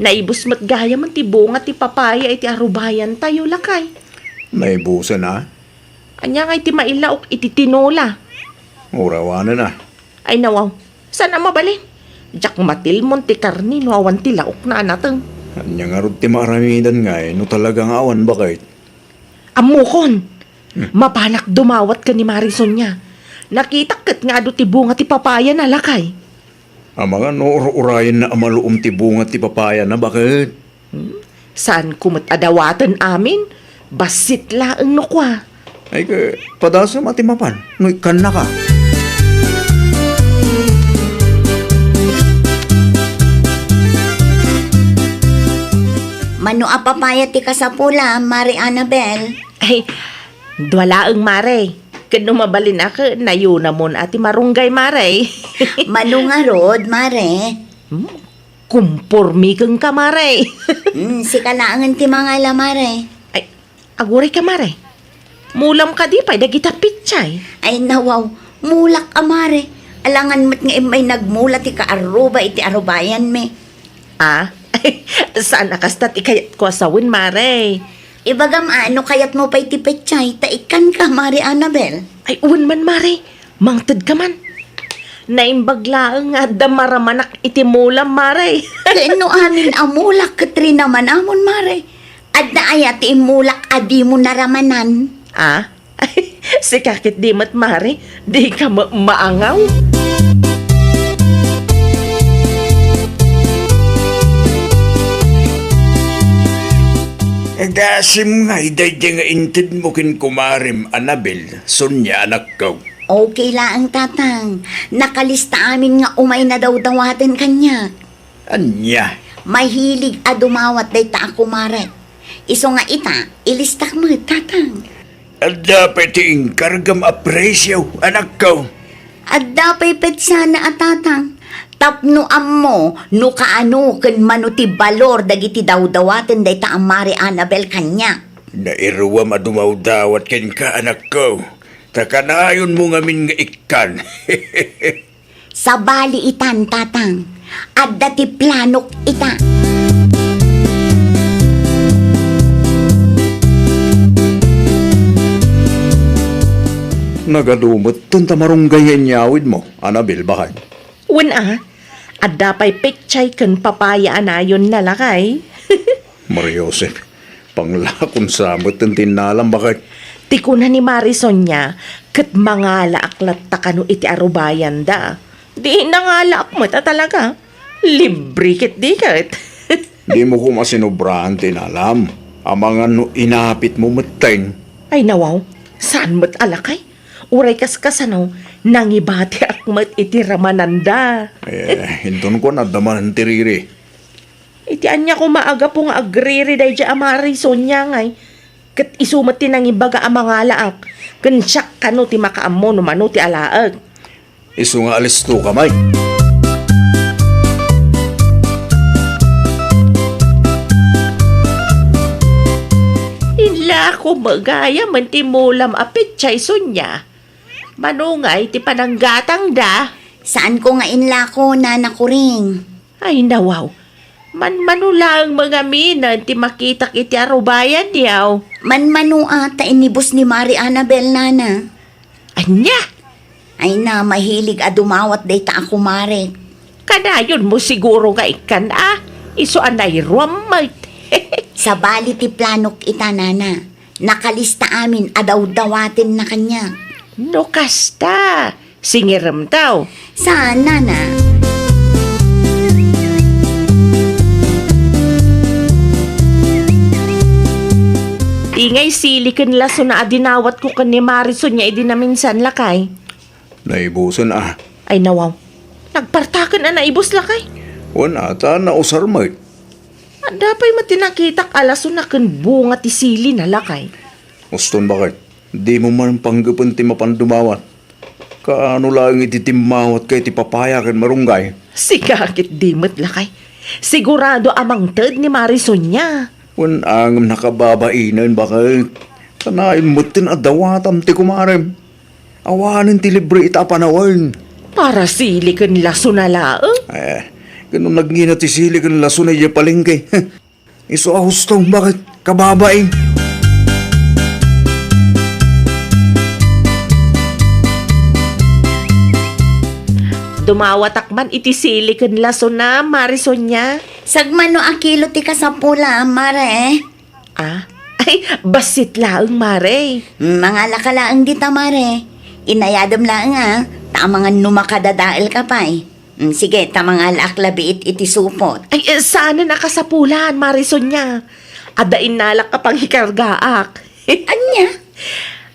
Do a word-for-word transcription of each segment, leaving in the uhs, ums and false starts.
Naibus met gayamen ti bunga ti papaya iti arubayantayo, lakay. Naibusen a? Ania ngay ti mailaok iti tinola? Urawanen a. Ay nawaw, saan a mabalin? Diak matilmon ti karne no awan ti laokna a nateng. Ania ngarud ti maaramidan ngay no talaga nga awan, baket? Ammokon! Hmm. Mapanak dumawat ken ni Mari Sonia. Nakitak ket nga adu ti bunga ti papayana, lakay. Amangan no ur-urayenna a maluom ti bunga ti papayana, baket? Hmm? Saanko met a dawaten amin? Bassit laeng no kua. Ay, ke, padasem a ti mapan no ikkannaka. Mano a papaya ti kasapulam, Mari Annabel? Ay, dua laeng, Mare. Ken no mabalin a ket nayunamon a ti marunggay, Mare. Mano ngarud, Mare? Hmm? Kumpormi kenka, Mare. Hmm, sika laengen ti mangala, Mare. Ay, aguray ka, Mare. Mulam kadi pay dagita pitsay? Ay, nawaw, mulak a, Mare. Alangan met nga immay nagmula ti kaarruba iti arubayanmi. Ah? Saan a kasta ti kayatko a sawen, Mare. Ibagam a no kayatmo pay ti pitsay, ta ikkanka, Mare Annabel. Ay, wen man, Mare. Mangtedka man. Naimbag laeng nga adda maramanak iti mulam, Mare. Ken no amin a mulak ket rinamanamon, Mare. Adda aya ti immulak a dimo naramanan? Ah? Sika ket di met, Mare. Dika ma-, maangaw. Agasim ngay daydiay nga intedmo ken kumarem, Annabel, Sonia, anakko. Okay laeng, Tatang. Nakalista amin nga umay nadawdawaten kaniak. Ania? Mahilig a dumawat dayta a kumarek. Isu nga ita, ilistak met, Tatang. Adda pay ti inkargam a presio, anakko? Adda pay petsana a, Tatang. Tapno ammo no kaano ken mano ti balor dagiti dawdawaten dayta a Mari Annabel kaniak. Nairuam a dumawdawat kenka, anakko. Ta kanayonmo ngamin nga ikkan. Sabali itan, Tatang. Adda ti planok ita. Nagadu metten ta marunggay nga inyawidmo, Annabel, baket? Wen a, adda pay petsay ken papaya a nayonna, lakay. Maria Josep, panglakon sa met ti innalam, baket? Ti kuna ni Mari Sonia, ket mangalaak latta kano iti arubayanda. Di nangalaak met a talaga. Libre ketdi ket. Dimo koma sinobraan ti innalam. Amangan no inapitmo metten. Ay nawaw, saan met a lakay? Uray kaskasano, nangibatiak met iti ramananda. Eh, inton kuan, adda manen ti riri. Iti ania koma a gapu nga agriri daydiay a Mari Sonia ngay? Ket isu met ti nangibaga a mangalaak, ken siak kano ti makaammo no mano ti alaek. Isu nga alistoka met. Inlako met gayamen ti mulam a petsay, Sonia. Mano ngay ti pananggatangda? Saanko nga inlako, Nana Kuring. Ay, nawaw. Manmano laeng mangaminen ti makitak iti arubayan, yaw. Manmano a, ta inibus ni Mari Annabel, Nana. Ania? Ay na, mahilig a dumawat dayta a kumarek. Kanayonmo siguro nga ikkan a, isu a nairuam met. Sabali ti planok ita, Nana. Nakalista amin a dawdawatenna kaniak. No kasta, singiremtaw. Saan, Nana? Di ngay sili ken lasona a dinawatko ken ni Mari Sonia idi naminsan, lakay. Naibusen a. Ay, nawaw. Nagpartaken a naibus, lakay. Wen a, ta nausar met. Adda pay met ti nakitak a lasona ken bunga ti silina, lakay. Uston, baket? Dimo man panggepen ti mapan dumawat. Kaano laeng iti timmawat kay ti papaya ken marunggay? Sika ket di met, lakay. Sigurado a mangted ni Mari Sonia. Wen a ngem nakababainen, baket? Kanayon metten a dawatam ti kumarem. Awanen ti libre ita a panawen. Para sili ken lasona laeng? Eh, Ken no nagngina ti sili ken lasona idiay palengke, isu a husto, baket, kababain. Dumawatak man iti sili ken lasona, Mare Sonia. Sagmano a kilo ti kasapulam, Mare. Ah? Ay, bassit laeng, Mare. Mm, mangalaka laeng dita, Mare. Inayadem laeng, a, ta amangan no makadadaelka pay. Mm, sige, ta mangalaak labiit iti supot. Ay, eh, saanen a kasapulan, Mare Sonia. Adda innalak a pangikargaak. Ania?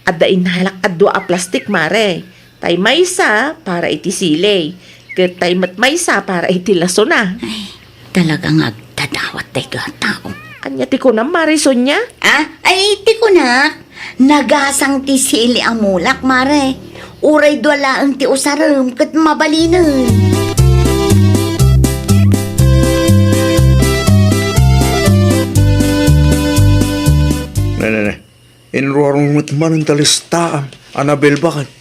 Adda innalak a dua a plastik, Mare. Tay maysa para iti sili, ket tay met maysa para iti lasona. Ay, talaga nga agdadawat daytoy a tao. Ania ti kunam, Mare Sonia? Ah? Ay, ti kunak, nagasang ti sili a mulak, Mare. Uray dua laeng ti usarem ket mabalinen. Ne, ne, ne. Inruarong met manen ta listaam, Anabel, baket.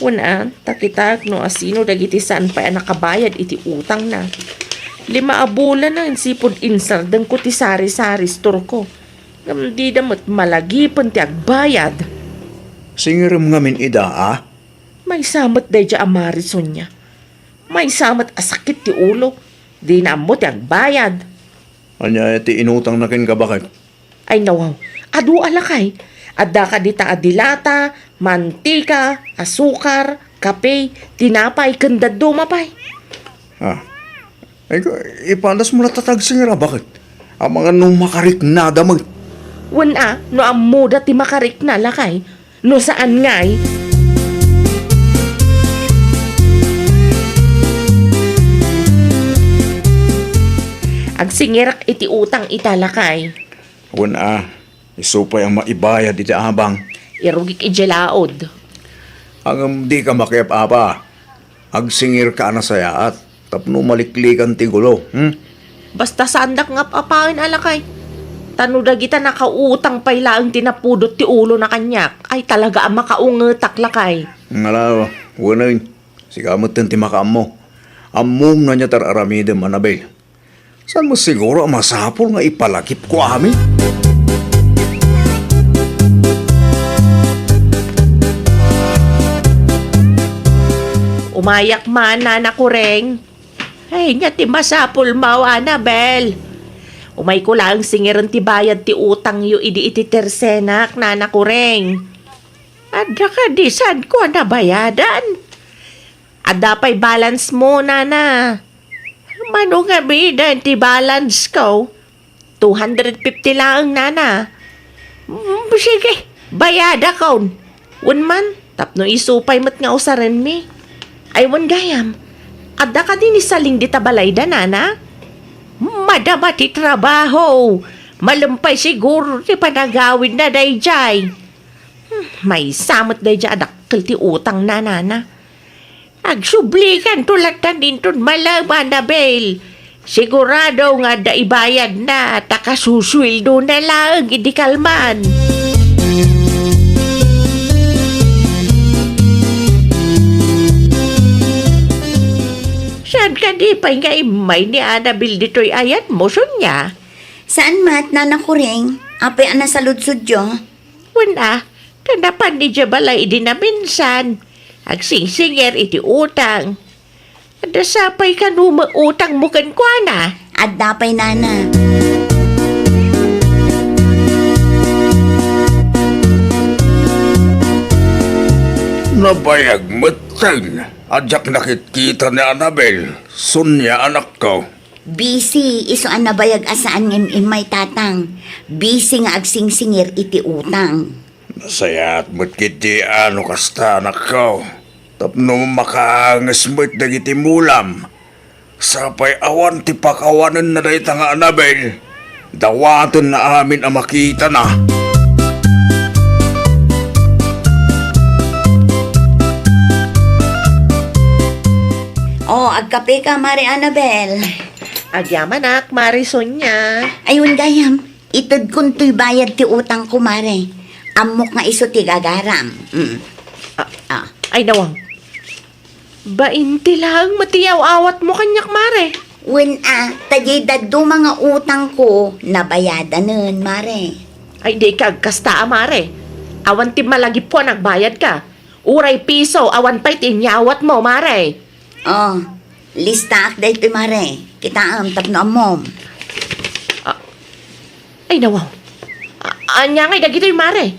Wen a, ta kitaek no asino dagiti saan pay a nakabayad iti utangna. Lima a bulanen sipud insardengko ti sari-sari storeko. Ngem dida met malagipen ti agbayad. Singirem ngamin ida, a? Maysa met daydiay a Mare Sonia. Maysa met a sakit ti ulo. Dina ammo ti agbayad. Ania ti inutangna kenka, baket? Ay, nawaw. Adu a lakay. Adda kadi ta a dilata, mantika, asukar, kape, tinapay, ken dadduma pay. Ah. Ay, ko, ipadasmo latta ta agsingir a, baket? Amangan no makariknada met. Wen a, no ammoda ti makarikna, lakay. No saan ngay? Agsingirak iti utang ita, lakay. Wen a, isu pay a maibayad iti abang. Irugik idiay laod. Ngem dika makiap-apa. Agsingirka a nasayaat tapno maliklikan ti gulo, hmm? Basta saandak nga ap-apaen a lakay. Ta no dagita nakautang pay laeng ti napudot ti ulona kaniak, ay talaga a makaungetak, lakay. Ngala, wenno, sika metten ti makaammo. Ammom no ania ti ar-aramidem, Anabel. Saan met siguro a masapul nga ipalagipko amin? Umayak man, Nana Kureng. Ay, ania ti masapulmo, Anabel? Umayko laeng singiren ti bayad ti utangyo idi iti tersenak, Nana Kureng. Adda kadi saanko a nabayadan? Adda pay balance mo, Nana? Mano nga bidan ti balance ko? Two hundred fifty laeng, Nana. Mm, sige, bayadakon. Wen man, tapno isu pay met nga usarenmi. Ay, wen gayam, adda kadi ni Saling dita balayda, Nana? Madama ti trabaho. Malem pay siguro ti panagawidna daydiay. Hmm, maysa met daydiay a dakkel ti utangna, Nana. Agsublikanto latta dinton malem, Anabel. Sigurado nga adda ibayadna ta kasusueldona laeng idi kalman. Saan kadi pay nga immay ni Anabel ditoy ayatmo, Sonia? Saan met, Nana Kureng? Apay a nasaludsodyo? Wen a, ta napan idiay balay idi naminsan. Agsingsingir iti utang. Adda sapay kano met utangmo kenkuana? Adda pay, Nana. Nabayag metten a diak nakitkita ni Anabel, Sonia, anakko. Busy, isu a nabayag a saan nga im-immay, Tatang. Busy nga agsingsingir iti utang. Nasayaat met ketdi a no kasta, anakko. Tapno makaanges met dagiti mulam. Sapay awan ti pakawanenna dayta nga Anabel. Dawatenna amin a makitana. O, agkape ka, Mare Anabel. Agyamanak, Mare Sonia. Ay, wen gayam, itedkon toy bayad ti utangko, Mare. Ammok nga isu ti gagaram. Mm. Ah, Ah. Ay, nawang. Bain ti laeng met ti yaw-awatmo kaniak, Mare. Wen a, ta diay dadduma nga utangko, nabayadanen, Mare. Ay, dika agkasta a, Mare. Awan ti malagipko a nagbayadka. Uray piso, awan pay ti inyawatmo, Mare. Oh, listaak daytoy, Mare. Kitaem tapno ammom. Ah, ay, nawaw. A-, ania ngay dagitoy, Mare?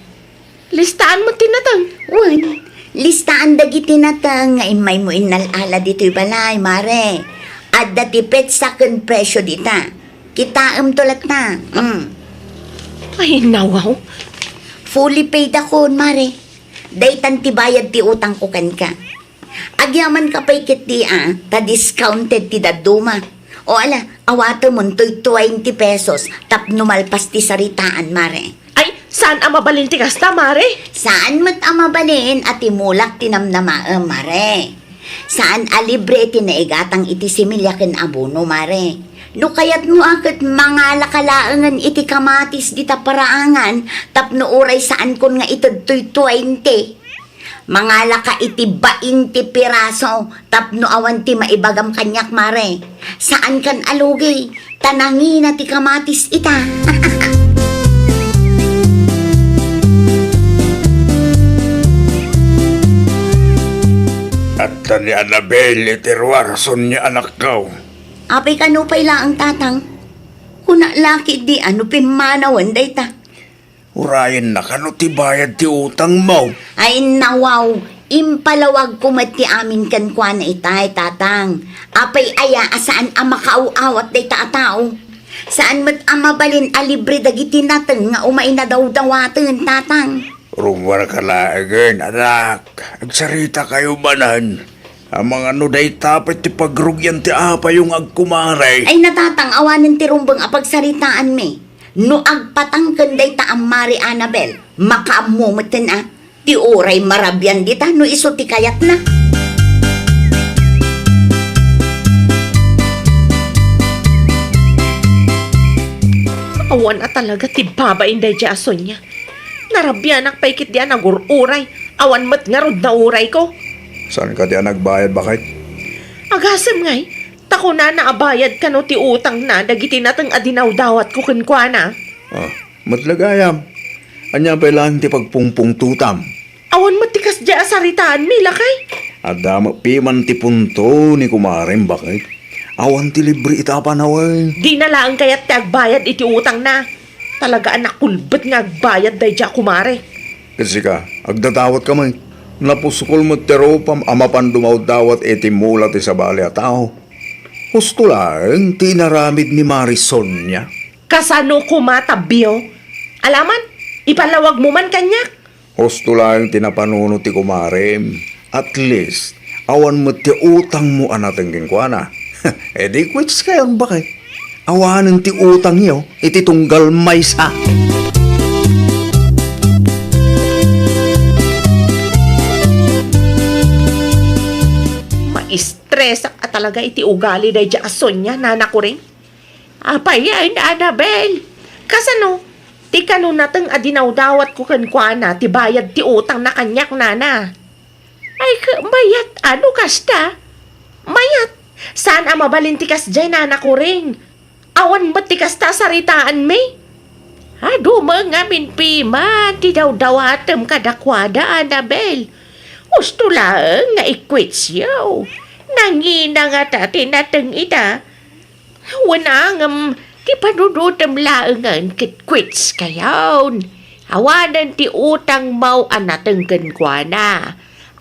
Listaan met ti nateng. Wen, listaan dagiti nateng nga immaymo innal-ala ditoy balay, Mare. Adda ti petsa ken presio dita. Kitaemto latta. Mm. Ay, nawaw. Fully paid akon, Mare. Daytan ti bayad ti utangko kenka. Agyamanka pay ketdi a, ta discounted ti dadduma. O ala, awatemon toy twenty pesos tapno malpas ti saritaan, Mare. Ay, saan a mabalin ti kasta, Mare? Saan met a mabalin a timulak ti namnamaem, Mare. Saan a libre ti naigatang iti similya ken abono, Mare. No kayatmo a ket mangalaka laengen iti kamatis dita paraangan tapno uray saankon nga ited toy twenty. Mangalaka iti bainte piraso tapno awan ti maibagam kaniak, Mare. Saankan a lugi, ta nangina ti kamatis ita. Adda ni Anabel iti ruar, Sonia, anakko. Apay, kano pay laeng, Tatang? Kuna la ketdi a no pimmanawen dayta. Urayenna kano ti bayad ti utangmo? Ay, nawaw, impalawagko met ti amin kenkuana itay, Tatang. Apay aya a saan a makaaw-awat dayta a tao? Saan met a mabalin a libre dagiti nateng nga umay nadawdawaten, Tatang? Rummuarka laengen, anak. Agsaritakayo manen. Amangan no dayta pay ti pagrugian ti apayo nga agkumare. Ay, na, Tatang, awanen ti rumbeng a pagsaritaanmi. No agpatang ken dayta a Mare Anabel, makaammo metten a, ti uray marabian dita no isu ti kayatna. Awan a talaga ti babain daydiay a Sonia. Narabianak pay ketdi a nagur-uray. Awan met ngarud naurayko. Saan kadi a nagbayad, baket? Agasem ngay, ta kunana a bayad kano ti utangna dagiti nateng a dinawdawatko kenkuana. Ah, met la gayam. Ania pay laeng ti pagpungpungtotam? Awan met ti kasdiay a saritaanmi, lakay. Adda met piman ti punto ni kumarem, baket. Awan ti libre ita a panawen. Dina laeng kayat ti agbayad iti utangna. Talaga a nakulbet nga agbayad daydiay a kumare. Ket sika, agdadawatka met. Napuskol met ti rupam a mapan dumawdawat iti mula ti sabali a tao. Husto laeng ti inaramid ni Mare Sonia. Kasano koma, Tabbio? Alaman, ipalawagmo man kaniak. Husto laeng ti napanunot ti kumarem. At least, awan met ti utangmo a nateng kenkuana. E di quits kayon, baket. Awanen ti utangyo iti tunggal maysa. Maistresak a talaga iti ugali daydiay a Sonia, Nana Kuring. Apay, Anabel? Kasano? Ti kano nateng a dinawdawatko kenkuana ti bayad ti utangna kaniak, nana. Ay, ket mayat a no kasta. Mayat. Saan a mabalin ti kasdiay, Nana Kuring. Awan met ti kasta a saritaanmi. Adu met ngamin piman ti dawdawatem kadakuada, Anabel. Husto laeng nga i-quits yo. Nangina ngata ti nateng ita. Wen a ngem, ti panunotem laengen ket quits kayon. Awanen ti utangmo a nateng kenkuana.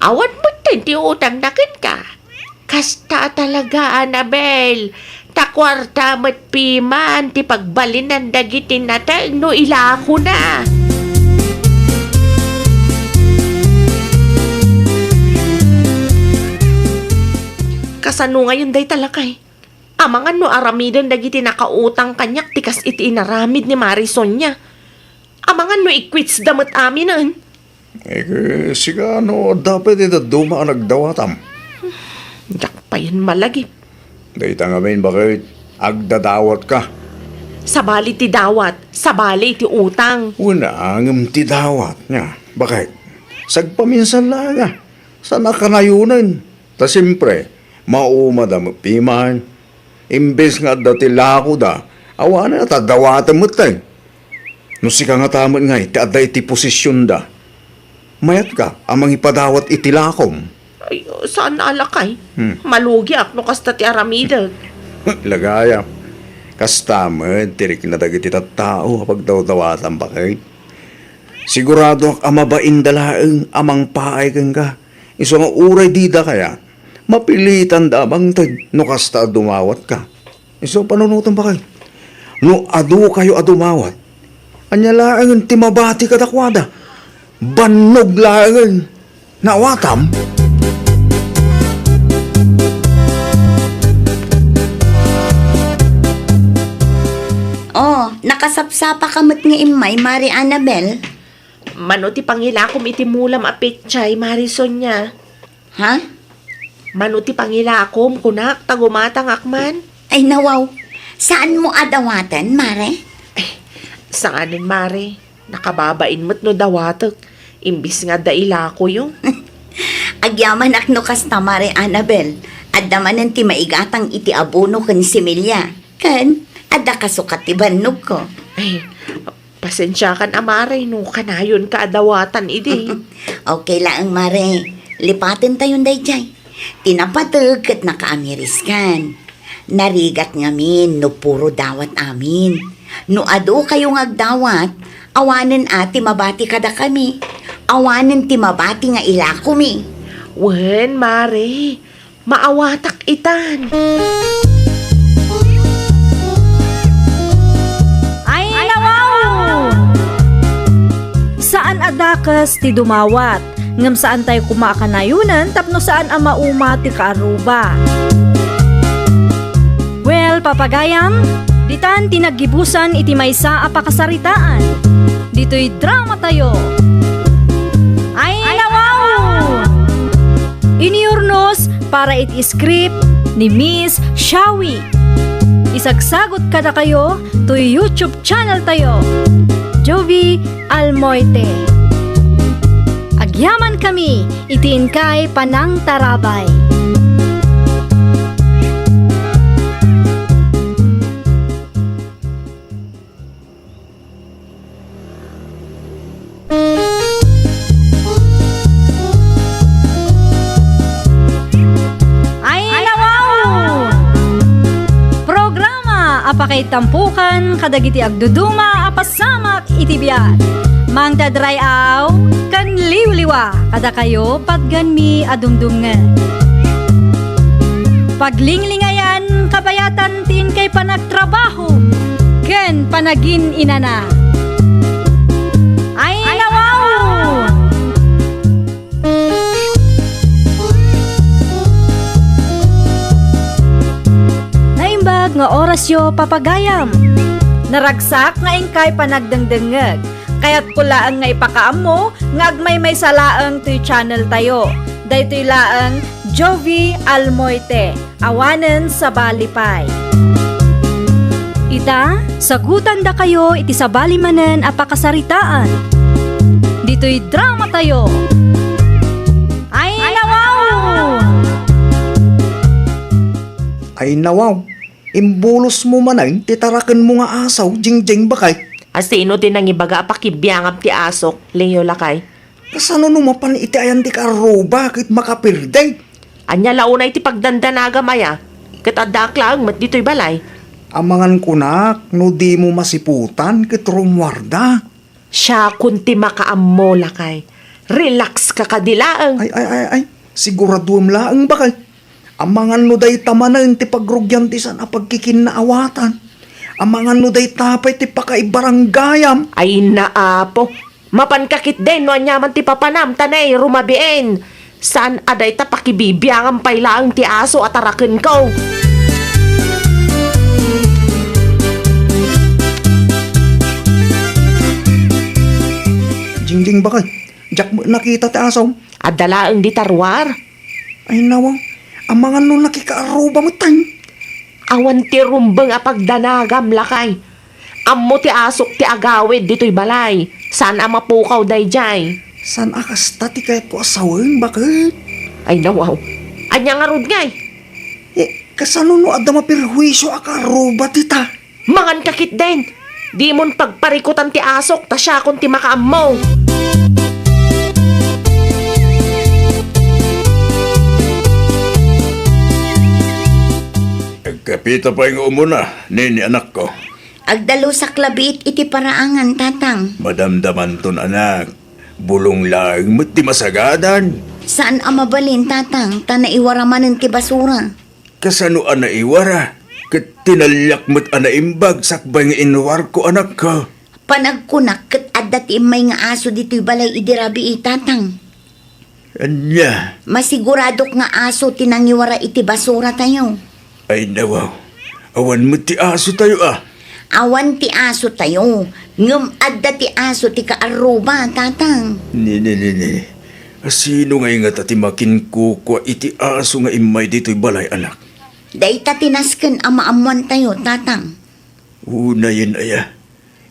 Awan metten ti utangna kenka. Kasta a talaga, Anabel. Ta kuarta met piman ti pagbalinan dagiti nateng no ilakona. Kasano ngayon dayta, lakay? Amangan no aramiden dagiti nakautang kaniak ti kas iti inaramid ni Mare Sonia. Amangan no i-quits da met aminen. Ket sika, no adda pay ti dadduma a nagdawatam? Diak payen malagip. Dayta ngamin, baket, agdadawatka. Sabali ti dawat, sabali ti utang. Wen a ngem ti dawat, nia, baket. Sagpaminsan laeng a. Saan a kanayonen. Ta siempre, maumada met piman. Imbes nga adda ti lakoda, awanen a ta dawatem metten. No sika ngata met ngay ti adda iti posisionda, mayatka a mangipadawat iti lakom. Ay, saan a lakay. Hmm. Malugiak no kasta ti aramidek. Lagaya, kasta met ti rikna dagiti tattao a pagdawdawatan, bakay. Siguradoak a mabainda laeng a mangpaay kenka. Isu nga uray dida kayat, mapilitanda a mangted no kasta a dumawatka. Isu a panunotem, bakay. No adu kayo a dumawat, ania laengen ti mabati kadakuada? Bannog laengen. Naawatam? Oh, nakasapsapaka met nga immay, Mare Annabel. Mano ti pangilakom iti mulam a petsa, Mare Sonia? Ha? Mano ti pangilakom, kunak, ta gumatangak man. Ay, nawaw. Saanmo a dawaten, Mare? Saanen, Mare. Nakababain met no dawatek, imbis nga adda ilakoyo. Agyamanak no kasta, Mare Annabel. Adda manen ti maigatang iti abono ken similya. Ken, adda kasukat ti bannogko. Ay, pasensiakan a, Mare, no kanayonka a dawatan idi. Okay laeng, Mare. Lipatentayon daydiay. Ti napateg ket nakaamiriskan. Narigat ngamin no puro dawat amin. No adu kayo nga agdawat, awanen a ti mabati kadakami. Awanen ti mabati nga ilakomi. Wen, Mare, maawatak itan. Ay, nawaw! Saan a dakes ti dumawat, ngem saantay koma a kanayonen tapno saan a mauma ti kaarruba. Well, papagayam, ditan ti naggibusan iti maysa a pakasaritaan. Ditoy dramatayo. Ay, nawaw! Iniurnos para iti script ni Miss Shawi. Isagsagot kadakayo toy YouTube channel tayo, Jovi Almoite. Agyaman kami iti inkay panangtarabay. Ay, nawaw! Programa a pakaitampukan kadagiti agduduma a pasamak iti biag. Mangted ray-aw ken liwliwa kadakayo patgenmi a dumdumngeg. Paglinglingayan kabayatan ti inkay panagtrabaho ken panagin-inana. Ay, nawaw! Naimbag nga orasyo, papagayam. Naragsak nga inkay panagdengdengngeg. Kayatko laeng nga ipakaammo nga agmaymaysa laeng toy channel tayo. Daytoy laeng Jovi Almoite, awanen sabali pay. Ita, sagutandakayo iti sabali manen a pakasaritaan. Ditoy dramatayo. Ay, nawaw! Ay, nawaw! Imbulosmo manen ti tarakenmo nga asaw, Jingjing, bakay. A sino ti nangibaga a pakibiangam ti asok, Leo, lakay? Kasano no mapan iti ayan ti kaarruba ket makaperde? Ania la unay ti pagdandanagam aya? Ket addaak laeng met ditoy balay. Amangan kunak no dimo masiputan ket rummuarda. Siakon ti makaammo, lakay. Relax ka kadi laeng. Ay, ay, ay, ay. Siguraduem laeng, bakay. Amangan no dayta manen ti pagrugian ti saan a pagkikinnaawatan. Amangan no dayta pay ti pakaibaranggayam. Ay, Apo. Mapanka ketdin no aniaman ti papanam, ta nay, rumabiin. Saan a dayta, pakibibiangam pay laeng ti aso a tarakenko. Jingjing, bakay. Diak met nakita ti aso. Adda laeng dita ruar. Ay, nawaw. Amangan no nakikaarruba met, ay. Awan ti rumbeng a pagdanagam, lakay. Ammo ti asok ti agawid ditoy balay. Saan a mapukaw daydiay. Saan a kasta ti kayatko a sawen, baket? Ay, nawaw. Ania ngarud ngay? Eh, Kasano no adda maperhuisio a kaarruba dita? Mangan ka ketdin! Dimon pagparikutan ti asok ta siakon ti makaammo. Agkapita pay nga umuna, Nene, anakko. Agdalusak labiit iti paraangan, Tatang. Madamdamanton, anak. Bulong laeng met ti masagadan. Saan a mabalin, Tatang, ta naiwara manen ti basura. Kasano a naiwara? Ket tinaliak met a naimbag sakbay nga inwarko, anakko. Panagkunak ket adda ti immay nga aso ditoy balay idi rabii, Tatang. Ania? Masiguradok nga aso ti nangiwara iti basuratayo. Ay, nawaw. Awan met ti asotayo, a. Awan ti asotayo, ngem adda ti aso ti kaarruba, Tatang. Ni, ni, ni, ni. Asino ngay ngata ti makinkukua iti aso nga immay ditoy balay, anak? Dayta ti nasken a maammoantayo, Tatang. Unayen aya,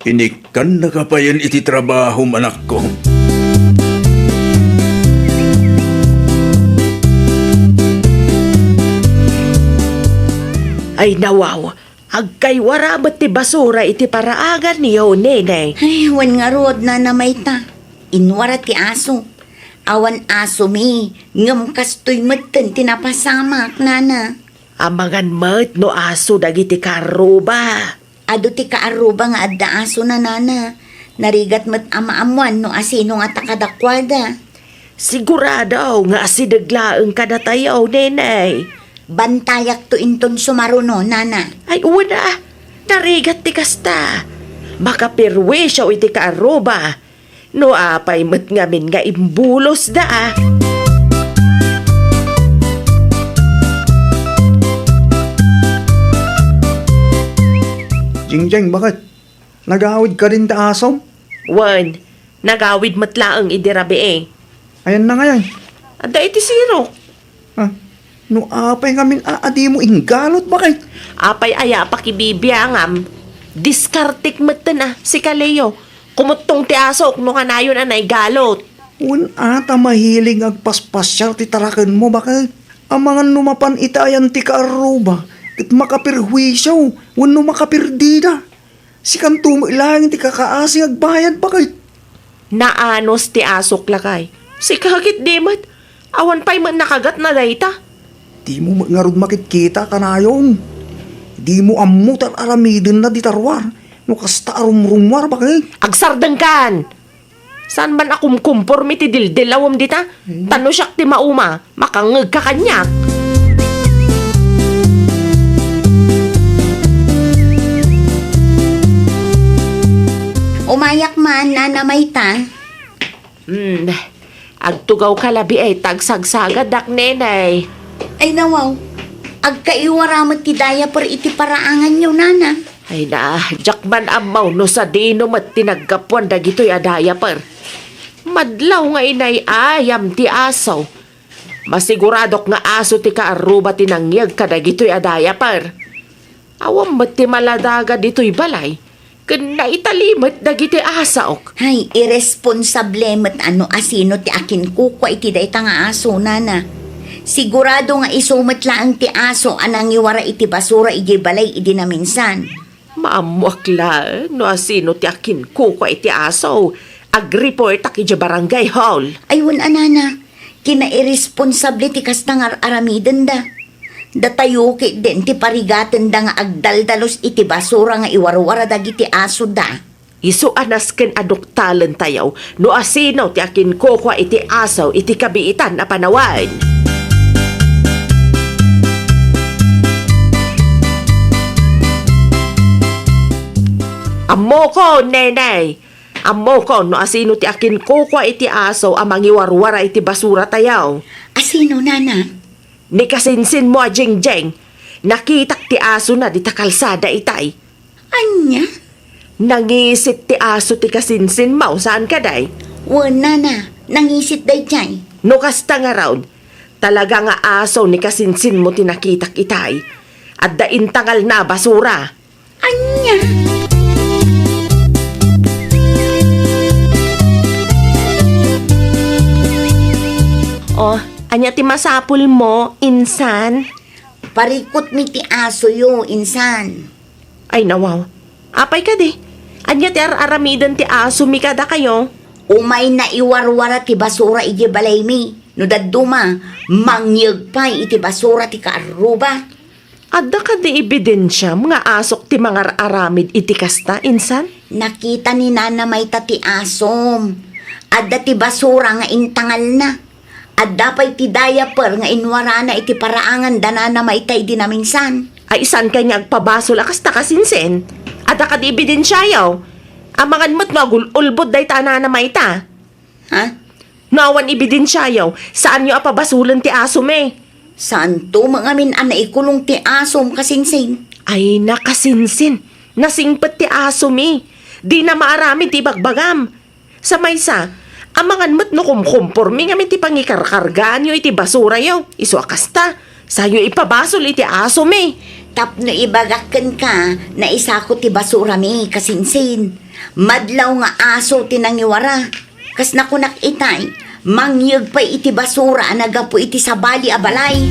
inikkannaka payen iti trabahom, anakko. Ay, nawaw, agkaiwara met ti basura iti paraanganyo, Nene. Ay, wen ngarud, Nana Mayta. Inwara ti aso. Awan asomi, ngem kastoy metten ti napasamak, Nana. Amangan met no aso dagiti kaarruba. Adu ti kaarruba nga adda asona, Nana. Narigat met a maammoan no asino ngata kadakuada. Sigurado nga asideg laeng kadatayo, Nene. Bantayakto inton sumaruno, Nana. Ay, wen a. Narigat ti kasta. Makaperwisio iti kaarruba. No apay met ngamin nga imbulosda, a. Jingjeng, baket? Nagawid kadin ta asom? Wen, nagawid met laeng idi rabii. Ayanna ngay? Adda iti sirok. Ah, no apay ngamin a, a dimo inggalot, baket? Apay aya a pakibibiangam? Diskartek metten a, sika Leo. Kumuttong ti asok no kanayon a naigalot. Wen a ta mahilig nga agpaspasiar ti tarakenmo, baket? Amangan no mapan ita ayan ti kaarruba, ket makaperhuisio wenno makaperdida. Sikanto met laeng ti kakaasi nga agbayad, baket? Naanos ti asok, lakay. Sika ketdi met, awan pay met nakagatna dayta. Dimo met ngarud makitkita kanayon. Dimo ammo ta ar-aramidenna dita ruar no kasta a rumrumuar, baket? Agsardengkan! Saan man a kumkumpormi ti dildilawem dita? Hmm. Ta no siak ti mauma, makangngegka kaniak. Umayak man, Nana Mayta. Hmm, agtugawka labi ay ta agsagsagadak, Nenay. Ay, nawaw. Agkaiwara met ti diaper iti paraanganyo, Nana. Ay na, diak man ammo no sadino met ti naggapuan dagitoy a diaper. Madlaw nga inay-ayam ti aso. Masiguradok nga aso ti kaarruba ti nangyeg kadagitoy a diaper. Awan met ti maladaga ditoy balay, ken naitali met dagiti asok. Ay, irresponsable met a no asino ti akinkukua iti dayta nga aso, Nana. Sigurado nga isu met laeng ti aso a nangiwara iti basura idiay balay idi naminsan. Maammoak laeng no asino ti akinkukua iti aso. Agreportak idiay barangay hall. Ay, wen a, Nana. Kinairresponsable ti kasta nga ar-aramidenda. Datayo ketdin ti parigatenda nga agdaldalus iti basura nga iwarwara dagiti asoda. Isu a nasken a duktalentayo no asino ti akinkukua iti aso iti kabiitan a panawen. Ammokon, Nenay! Ammokon no asino ti akinkukua iti aso a mangiwarwara iti basuratayo. Asino, Nana? Ni kasinsinmo a Jingjing, nakitak ti asona dita kalsada itay. Ania? Nangisit ti aso ti kasinsinmo, saan kadi? Wen, Nana, nangisit daydiay. No kasta ngarud, talaga nga aso ni kasinsinmo ti nakitak itay. Adda intangalna a basura. Ania? Oh, ania ti masapulmo, insan? Parikutmi ti asoyo, insan. Ay, nawaw. Apay kadi? Ania ti ar-aramiden ti asomi kadakayo? Umay naiwarwara ti basura idiay balaymi. No dadduma, mangyeg pay iti basura ti kaarruba. Adda kadi ebidensiam nga asok ti mangar-aramid iti kasta, insan? Nakita ni Nana Mayta ti asom. Adda ti basura nga intangalna. Adda pay ti diaper nga inwarana iti paraangan da Nana Mayta idi naminsan. Ay, saan kay nga agpabasol a kasta, kasinsin? Adda kadi ebidensiayo? Amangan met no agul-ulbod dayta a Nana Mayta. Ha? No awan ebidensiayo, saanyo a pabasolen ti asomi. Saanto met ngamin a naikulong ti asom, kasinsin? Ay, nakasinsin. Nasingpet ti asomi. Dina maaramid ti ibagbagam. Sa maysa, amangan met no kumkumpormi ngamin ti pangikarkargaanyo iti basurayo. Isu a kasta, sayo ipabasol iti asomi. Tapno ibagak kenka, naisako ti basurami, kasinsin. Madlaw nga aso ti nangiwara. Kas nakunak itay, mangyeg pay iti basura a naggapu iti sabali a balay.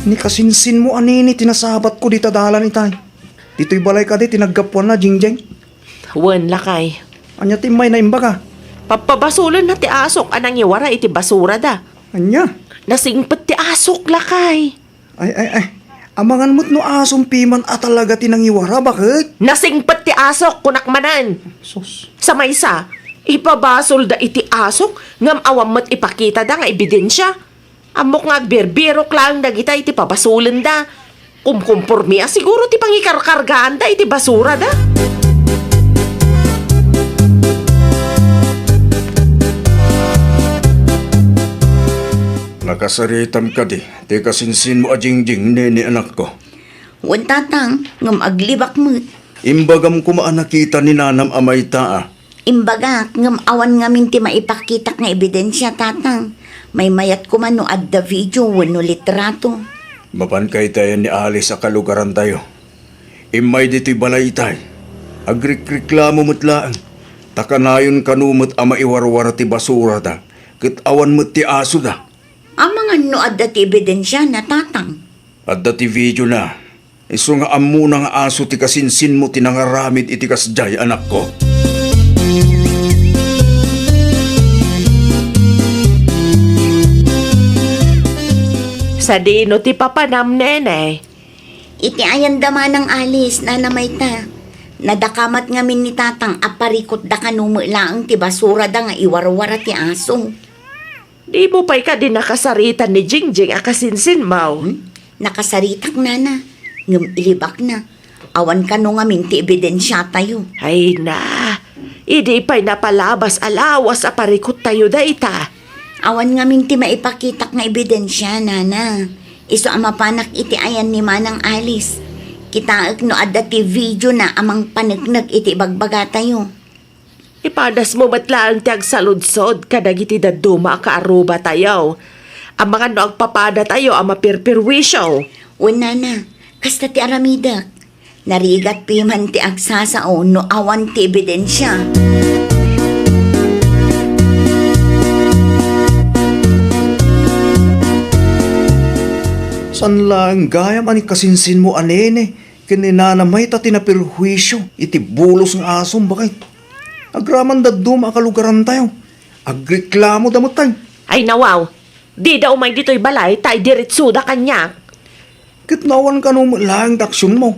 Ni kasinsinmo a nini ti nasabatko dita dalan itay. Ditoy balay kadi ti naggapuanna, Jingjing? Wen, lakay. Ania ti immayna imbaga? Pappabasolenna ti asok a nangiwara iti basurada. Ania? Nasingpet ti asok, lakay. Ay, ay, ay. Amangan met no asom piman a talaga ti nangiwara, baket? Nasingpet ti asok, kunak manen. Sus. Sa maysa, ipabasolda iti asok, ngem awan met ipakitada nga ebidensia. Ammok nga agbirbirok laeng dagita iti pabasolenda. Kumkumpormi a siguro ti pangikarkargaanda iti basurada. Nakasaritam kadi ti kasinsinmo a Jingjing, nene, anakko? Wen, tatang, ngem aglibak met. Imbagam koma a nakita ni nanam a mayta a. Imbagak, ngem awan ngamin ti maipakitak nga ebidensia, tatang. Maymayat koma no adda video wenno litrato. Mapan kaytayan ni Alice a kalugarantayo. Immay ditoy balay itay. Agrikreklamo met laeng. Ta kanayon kano met a maiwarwara ti basurada, ket awan met ti asoda. Amangan no adda ti ebidensiana, tatang. Adda ti videona. Isu nga ammona nga aso ti kasinsinmo ti nangaramid iti kasdiay, anakko. Sadino ti papanam, nene? Iti ayan da manang Alice, nana Mayta. Nadakamat ngamin ni tatang a parikutda kano met laeng ti basurada nga iwarwara ti aso. Dimo pay kadi nakasaritan ni Jingjing a kasinsinmo? Hmm? Nakasaritak, nana. Ngem ilibakna. Awan kano ngamin ti ebidensiatayo. Ay na, idi pay napalabas a lawas a parikuttayo dayta. Awan ngamin ti maipakitak nga ebidensia, nana. Isu a mapanak iti ayan ni manang Alice. Kitaek no adda ti videona a mangpaneknek iti ibagbagatayo. Ipadasmo met laeng ti agsaludsod kadagiti dadduma a kaarrubatayo. Amangan no agpapadatayo a mapirpirwisio. Wen, nana, kasta ti aramidek. Narigat piman ti agsasao no awan ti ebidensia. Saan laeng gayam a ni kasinsinmo a nene ken ni nana Mayta ti napirhuisio iti bulos nga asom, baket? Agraman dadduma a kalugarantayo. Agreklamoda met, tay. Ay, nawaw. Dida umay ditoy balay, tay, diretsoda kaniak. Ket no awan kano met laeng ti aksionmo.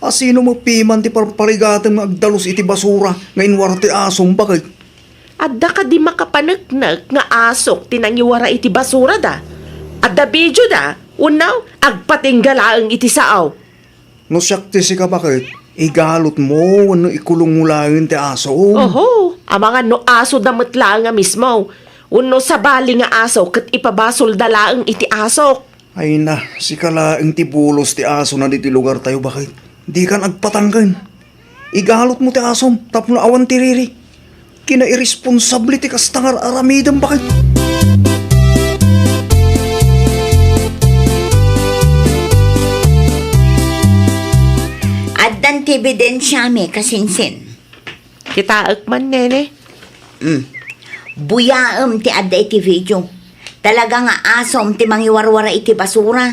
Asino met piman ti parparigatem nga agdalus iti basura nga inwara ti asom, baket? Adda kadi makapaneknek nga asok ti nangiwara iti basurada? Adda videoda? Wenno, agpatingga laeng iti sao. No siak ti sika, baket, igalutmo wenno ikulongmo laeng ti aso. Oho, amangan no asoda met laeng a mismo. Wenno sabali nga aso ket ipabasolda laeng iti asok. Ay na, sika laeng ti bulos ti asona ditoy lugartayo, baket. Dikan agpatangken. Igalutmo ti asom tapno awan ti riri. Kinairesponsable ti kasta nga ar-aramidem, baket. Addan ti ebidensiami, kasinsin. Kitaek man, nene. Mm. Buyaem ti adda iti video. Talaga nga asom ti mangiwarwara iti basura.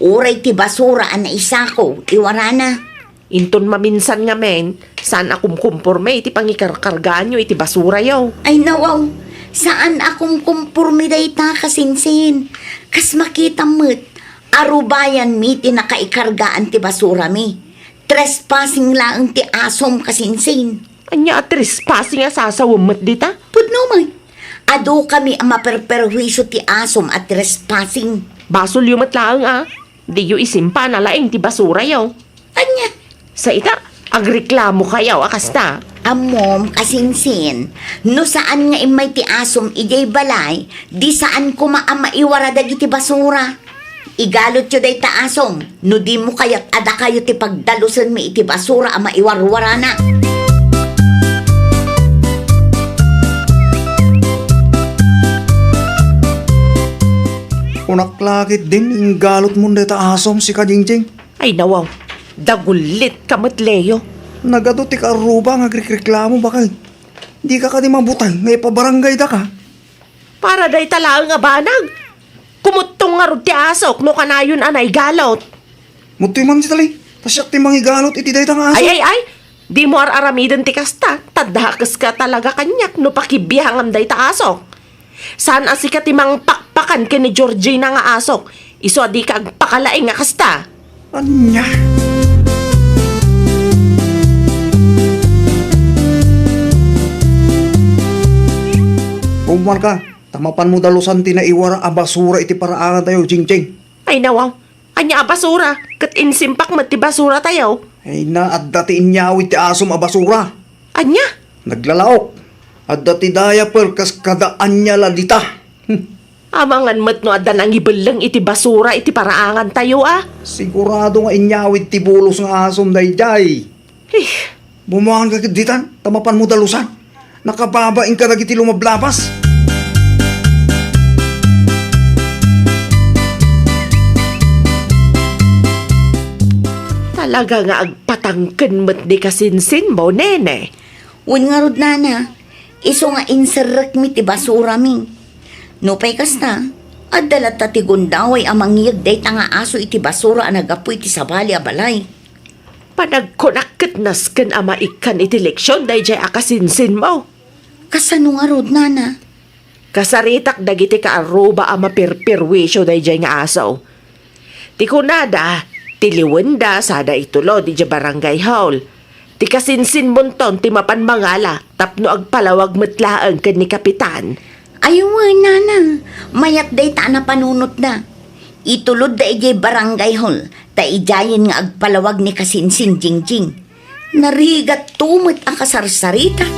Uray ti basura a naisako, iwarana. Inton maminsan ngamin, saan a kumkumporme iti pangikarkargaanyo iti basurayo. Ay, nawaw. Saan a kumkumporme dayta, kasinsin. Kas makitam met, arubayanmi ti nakaikargaan ti basurami. Trespassing laeng ti asom, kasinsin. Ania a trespassing a sasawem met dita? Pudno met. Adu kami a maperperhuisio ti asom a trespassing. Basolyo met laeng a diyo isimpa a nalaing ti basurayo. Ania? Sa ita, agreklamo kayo a kasta. Ammom, kasinsin, no saan nga immay ti asom idiay balay, di saan koma a maiwara dagiti basura. Igalotyo dayta asom, no dimo kayat a dakayo ti pagdalusenmi iti basura a maiwarwarana. Kunak la ketdin, inggalotmon dayta asom, sika, Jingjing. Ay, nawaw. Dagullit ka met, Leo. Nagadu ti kaarruba nga agrikreklamo, baket. Dika kadi mabuteng nga ipabarangaydaka? Para dayta laeng a banag. Kumuttong ngarud ti asok no kanayon a naigalot. Muttoy man dita, Lay. Ta siak ti mangigalot iti dayta nga aso. Ay, ay, ay! Dimo ar-aramiden ti kasta. Taddahakeska talaga kaniak no pakibiangam dayta asok. Saan a sika ti mangpakpakan ken ni Georgina nga asok, isu a dika agpakalaing a kasta. Ania? Rumalka, ta mapanmo dalusan ti naiwara a basura iti paraangantayo, Jingjing. Ay, nawaw. Ania a basura? Ket insimpak met ti basuratayo. Ay na, adda ti inyawid ti asom a basura. Ania? Naglalaok. Adda ti diaper kas kada ania la dita. Hmm. Amangan met no adda nangibelleng iti basura iti paraangantayo, a? Sigurado nga inyawid ti bulos nga asom daydiay. Eh. Bummaanka ketditan, ta mapanmo dalusan. Nakababain kadagiti lumablabas. Talaga nga agpatangken met ni kasinsinmo, nene. Wen ngarud, nana, isu nga inserrekmi ti basurami. Nupay kasta, adda latta ti gundaway a mangyeg dayta nga aso iti basura a naggapu iti sabali a balay. Panagkunak ket nasken a maikkan iti leksion daydiay a kasinsinmo. Kasano ngarud, nana? Kasaritak dagiti kaarruba a maperperwisio daydiay nga aso. Ti kunada, tiliwenda sada itulod idiay barangay hall. Ti kasinsinmonton ti mapan mangala tapno agpalawag met laeng ken ni Kapitan. Ay wen, nana, mayat dayta a napanunotda. Itulodda idiay barangay hall, ta idiayen nga agpalawag ni kasinsin Jingjing. Narigatto met a kasarsarita.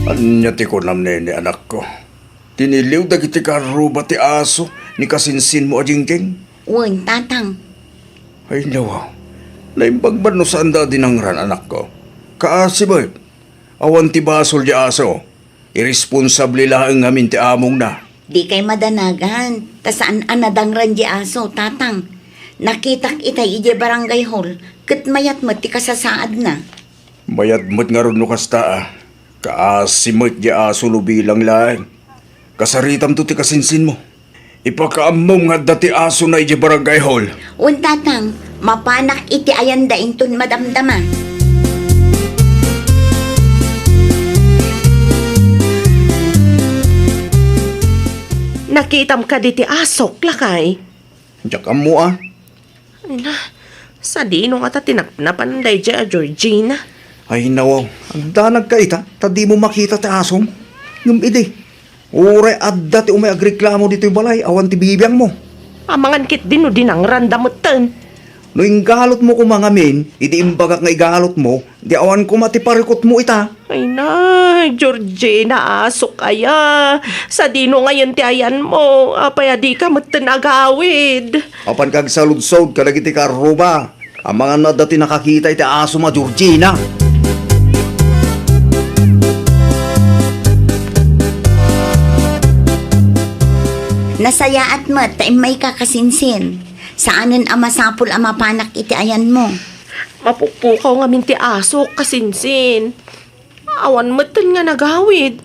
Ania ti kunam, nene, anakko? Tiniliw dagiti kaarruba ti aso ni kasinsinmo a Jingjing? Wen, tatang. Ay, nawa. Naimbag man no saanda a dinangran, anakko. Kaasi met, awan ti basol ti aso. Iresponsable laeng ngamin ti amongna. Dikay madanagan, ta saan a nadangran ti aso, tatang. Nakitak itay idiay barangay hall, ket mayat met ti kasasaadna. Mayat met ngarud no kasta, a. Kaasi met ti aso no bilang laeng. Kasaritamto ti kasinsinmo. Ipakaammom nga adda ti asona idiay barangay hall. Wen, tatang, mapanak iti ayanda inton madamdama. Nakitam kadi ti asok, lakay? Diak ammo, a. Ay na, sadino ngata ti napnapan daydiay a Georgina? Ay, nawaw, agdanagka ita, ta dimo makita ti asom. Ngem idi, uray adda ti umay agreklamo ditoy balay, awan ti bibiangmo. Amangan ketdi no dinangranda metten. No inggalotmo koma ngamin, idi imbagak nga igalotmo, di awan koma ti parikutmo ita. Ay na, Georgina, asok aya. Sadino ngayen ti ayanmo? Apay a dika metten agawid? Apanka agsaludsod kadagiti kaarruba. Amangan no adda ti nakakita iti asom a Georgina. Nasayaat met ta immayka, kasinsin. Saanen a masapul a mapanak iti ayanmo. Napukpukaw ngamin ti asok, kasinsin. Awan metten nga nagawid.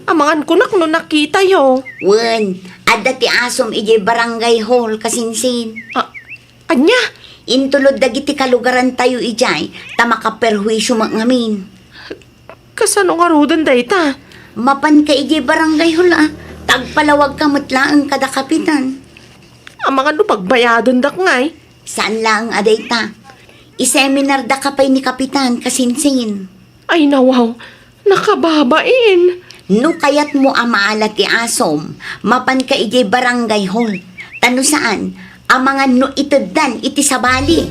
Amangan kunak no nakitayo. Wen, adda ti asom idiay barangay hall, kasinsin. A-, ania? Intulod dagiti kalugarantayo idiay, ta makaperhuisyo met ngamin. Kasano ngaruden dayta? Mapanka idiay barangay hall, a. Tagpalawagka met laeng kada kapitan. Amangan no pagbayadendak ngay? Saan laeng a dayta. Iseminardaka pay ni kapitan, kasinsin. Ay, nawaw, nakababain. No kayatmo a maala ti asom, mapanka idiay barangay hall. Ta no saan, amangan no iteddan iti sabali.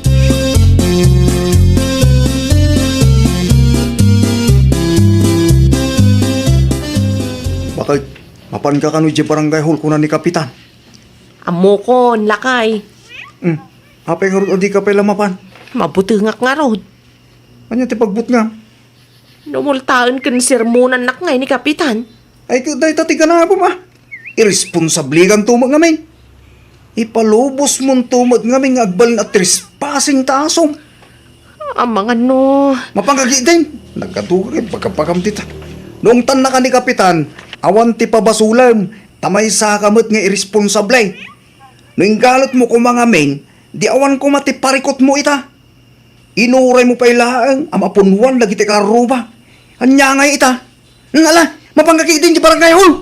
Bakit? Mapanka kano idiay barangay hall, kuna ni kapitan. Ammokon, lakay. Hmm. Apay ngarud a dika pay la mapan? Mabutengak ngarud. Ania ti pagbutngam? Numultaen ken sermonannak ngay ni kapitan. Ay, ket dayta ti ganapem, a. Irresponsablekanto met ngamin. Ipalubosmonto met ngamin nga agbalin a trespassing ta asom. Amangan no. Mapanka ketdin. Nagkatuka ket pagkapakam dita. Naungtannaka ni kapitan, awan ti pabasolem, ta maysaka met nga irresponsable. No inggalutmo koma ngamin, di awan koma ti parikutmo ita. Inuraymo pay laeng a mapunwan dagiti karruba. Ania ngay ita? Ala, mapanka ketdin ti barangay hall.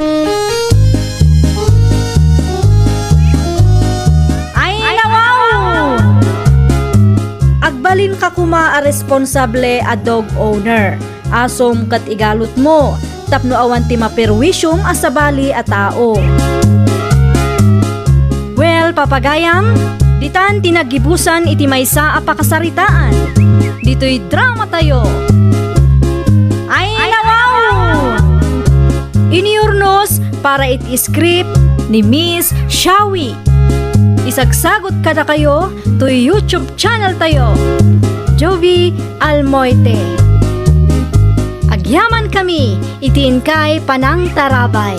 Ay, nawaw! Agbalinka koma a responsable a dog owner. Asom ket igalutmo tapno awan ti maperwisiom a sabali a tao. Well, papagayam, ditan ti naggibusan iti maysa a pakasaritaan. Ditoy dramatayo. Ay, nawaw! Iniurnos para iti script ni Miss Shawi. Isagsagot kadakayo toy YouTube channel tayo, Jovi Almoite. Agyaman kami iti inkay panangtarabay.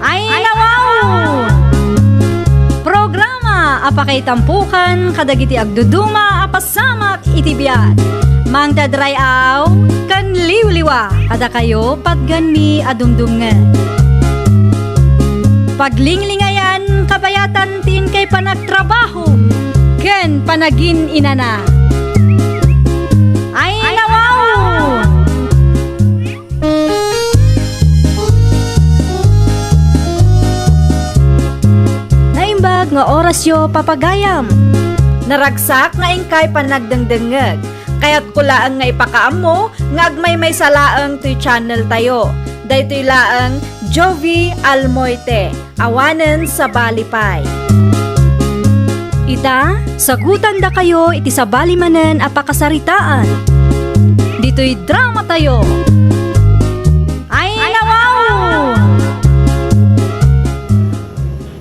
Ay, nawaw! Programa a pakaitampokan kadagiti agduduma a pasamak iti biag. Mangdadray-aw ken liwliwa kadakayo patgenmi a dumdumngeg. Paglinglingayan kabayatan ti inkay panagtrabaho ken panagin-inana. Ay, nawaw! Naimbag nga orasyo, papagayam. Naragsak nga inkay panagdengdengngeg. Kayatko laeng nga ipakaammo nga agmaymaysa laeng toy channel tayo. Daytoy laeng Jovi Almoite. Awanen sabali pay. Ita, sagutandakayo iti sabali manen a pakasaritaan. Ditoy dramatayo. Ay, nawaw!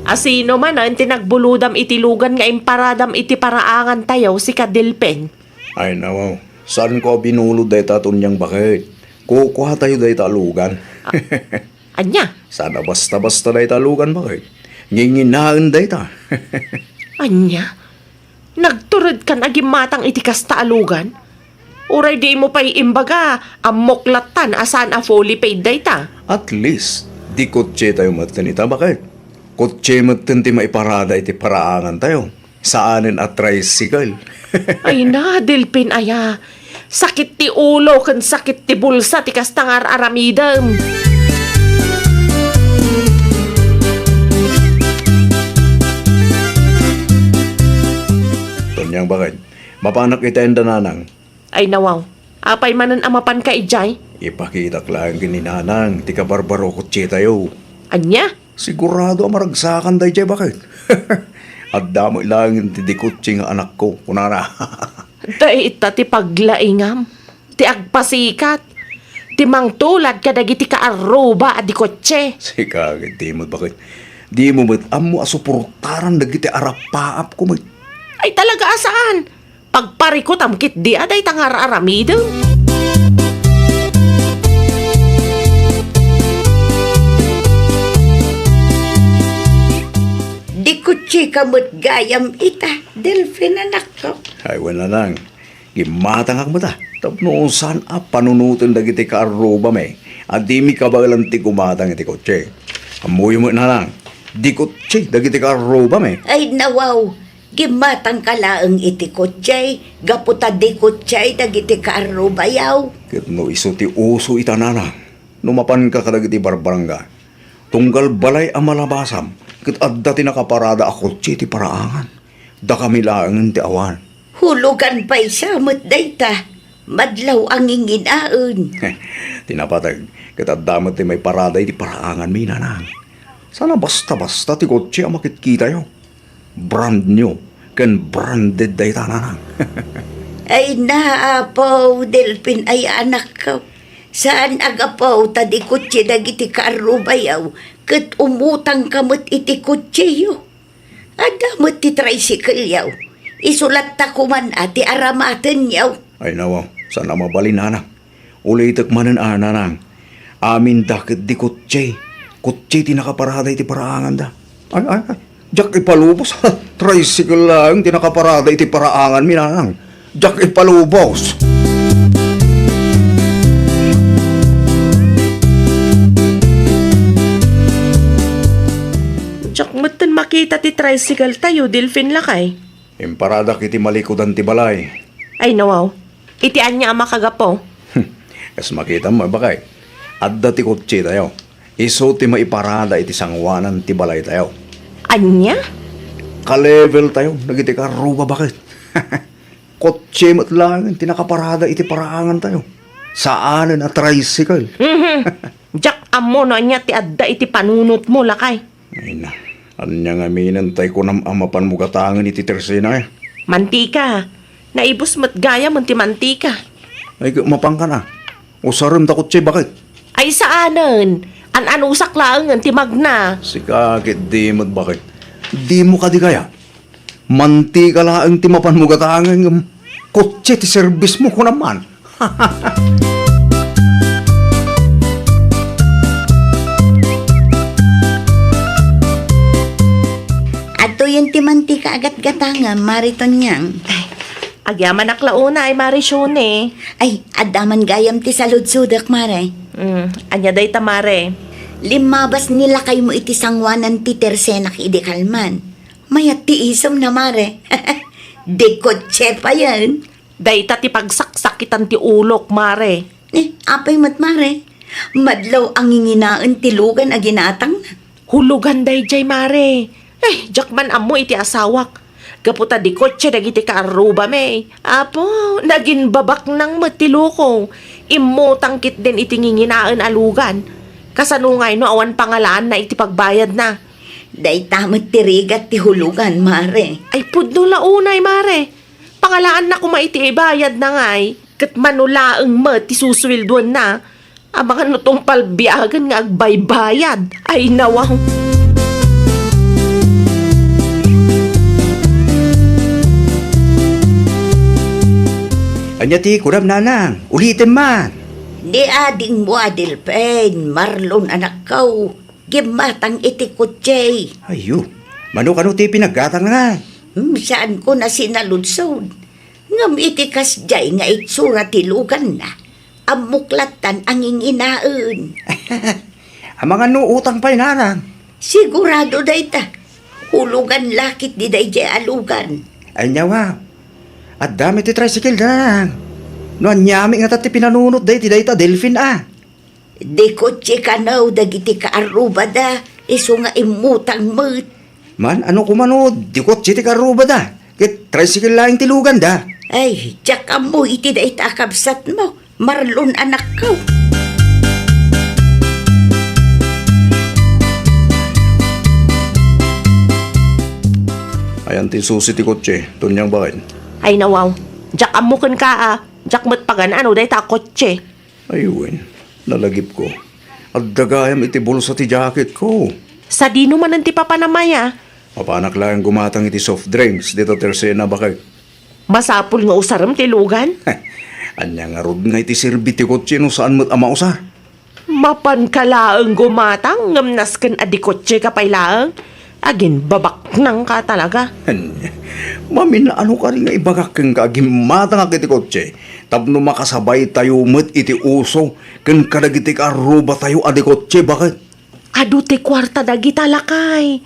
Asino manen ti nagbulodam iti lugan nga imparadam iti paraangantayo, sika Delpin? Ay, nawaw. Saanko a binulod dayta, Tonyang, baket. Kukuatayo dayta a lugan. Ania? Saan a basta-basta dayta a lugan, baket. Nginginaen dayta. Ania? Nagturedkan a gimmatang iti kasta a lugan? Uray dimo pay imbaga, ammok lattan a saan a fully paid dayta. At least, di kotsetayo metten ita, baket. Kotse metten ti maiparada iti paraangantayo. Saanen a tricycle. Ay na, Delpin aya. Sakit ti ulo ken sakit ti bulsa ti kasta nga ar-aramidem. Tonyang, baket, mapanak iti ayan da Nanang. Ay, nawaw. Apay manen a mapanka idiay? Ipakitak laeng ken ni Nanang ti kabarbaro kotsetayo. Ania? Sigurado a maragsakan daydiay, baket. Adda met laeng ti di kotse nga anakko, kunana. Dayta ti paglaingam, ti agpasikat, ti mangtulad kadagiti kaarruba a di kotse. Sika ket di met, baket. Di mo met ammo a suportaran dagiti arappaapko met. Ay, talaga a saan? Pagparikutam ketdi a dayta nga ar-aramidem. Dikotse ka met gayam ita, Delfin, anakko. Ay, wen, nanang. Gimmatangak met a. Tapno saan a panunoten dagiti kaarrubami a dimi kabaelan ti gumatang iti kotse. Ammoyo met, nanang, dikotse dagiti kaarrubami. Ay, nawaw. Gimmatangka laeng iti kotse, gapu ta dikotse dagiti kaarrubayaw. Ket no isu ti uso ita, nanang, no mapanka kadagiti barbarangga, tunggal balay a malabasam, ket adda ti nakaparada a kotse iti paraangan. Dakami laengen ti awan. Hulugan pay sa met dayta, madlaw a nginginaen. Ti napateg, ket adda met ti maiparada iti paraanganmi, nanang. Saan a basta-basta ti kotse a makitkitayo. Brand new ken branded dayta, nanang. Ay, naapaw, Delfin, ay anakko. Saan a gapu ta dikotse dagiti kaarrubayaw, ket umutangka met iti kotseyo. Adda met ti tricycle-yaw. Isu latta koman a ti aramatenyaw. Ay, nawaw, saan a mabalin, nanang. Ulitek manen a, nanang. Aminda ket dikotse. Kotse ti nakaparada iti paraanganda. Ay, ay, ay. Diak ipalubos. Tricycle laeng ti nakaparada iti paraanganmi, nanang. Diak ipalubos. Diak metten makita ti tricycle-tayo, Delfin, lakay. Imparadak iti malikudan ti balay. Ay, nawaw. Iti ania a makagapu? Kas makitam, bakay. Adda ti kotsetayo. Isu ti maiparada iti sangoanan ti balaytayo. Ania? Ka-leveltayo dagiti kaarruba, bakay. Kotse met laeng ti nakaparada iti paraangantayo. Saanen a tricycle. Mhm. Diak ammo no ania ti adda iti panunotmo, lakay. Ay na, ania ngamin tay kunam a mapanmo gatangen iti tersena, eh? Mantika. Naibus met gayam ti mantika. Ay, mapanka na. Usarem ta kotse, bakit? Ay, saanen. An-anusak laengen ti magna. Sika, ket di met, bakit? Dimo kadi kaya? Mantika laeng ti mapanmo gatangen, ngem kotse ti serbismo, kunam man. Adtoyen ti mantika a gatgatangam, Mare Tonyang. Ay, agyamanak la unay, Mare Shone. Ay, adda man gayam ti saludsodek, Mare. Mm, ania dayta, Mare? Limmabas ni lakaymo iti sangoanan ti tersenak idi kalman. Mayat ti isemna, Mare. Di kotse payen. Dayta ti pagsaksakitan ti ulok, Mare. Eh, apay met, Mare? Madlaw a nginginaen ti lugan a ginatangna. Hulugan daydiay, Mare. Eh, diak man ammo iti asawak. Gapu ta di kotse dagiti kaarrubami. Apo, naginbabaknang met ti loko. Immutang ketdin iti nginginaen a lugan. Kasano ngay no awan pangalaanna iti pagbayadna? Dayta met ti rigat ti hulugan, Mare. Ay, pudno la unay, Mare. Pangalaanna koma iti ibayadna ngay, ket mano laeng met ti susueldoenna. Amangan no tungpal biagen nga agbaybayad. Ay, nawaw. Ania ti kunam, nanang? Ulitem man. Ni adingmo a Delfin, Marlon, anakko. Gimmatang iti kotse. Ayyo, mano kano ti pinaggatangna? Hmm, saanko a sinaludsod. Ngem iti kasdiay nga itsura ti luganna, ammok lattan a nginginaen. Amangan no utang pay, nanang? Sigurado dayta. Hulugan la ketdi daydiay a lugan. Ay, nyawa. Adda met ti tricycle, nanang. No aniami ngata ti pinanunot dayta Delfin, a. Di kotse kano dagiti kaarrubada, isu nga immutang met. Man, ano koma no di kotse ti kaarrubada, ket tricycle laeng ti luganda? Ay, diak ammo iti dayta a kabsatmo, Marlon, anakko. Ayan ti susi ti kotse, Tonyang, baket. Ay, nawaw. Diak ammo kenka, a. Diak met pagan-ano dayta a kotse. Ay wen, nalagipko. Adda gayam iti bulsa ti jacketko. Sadino manen ti papanam aya? Mapanak laeng gumatang iti soft drinks dita tersena, baket. Masapul nga usarem ti lugan? Ania ngarud nga iti serbi ti kotse no saan met a mausar? Mapanka laeng gumatang ngem nasken a dikotse ka pay laeng? Aginbabaknang ka talaga. Ania, mamin-ano kadi nga ibagak kenka a gimmatangak iti kotse tapno makasabay tayo met iti uso ken kadagiti kaarruba tayo a dikotse, baket? Adu ti kuarta dagita, lakay.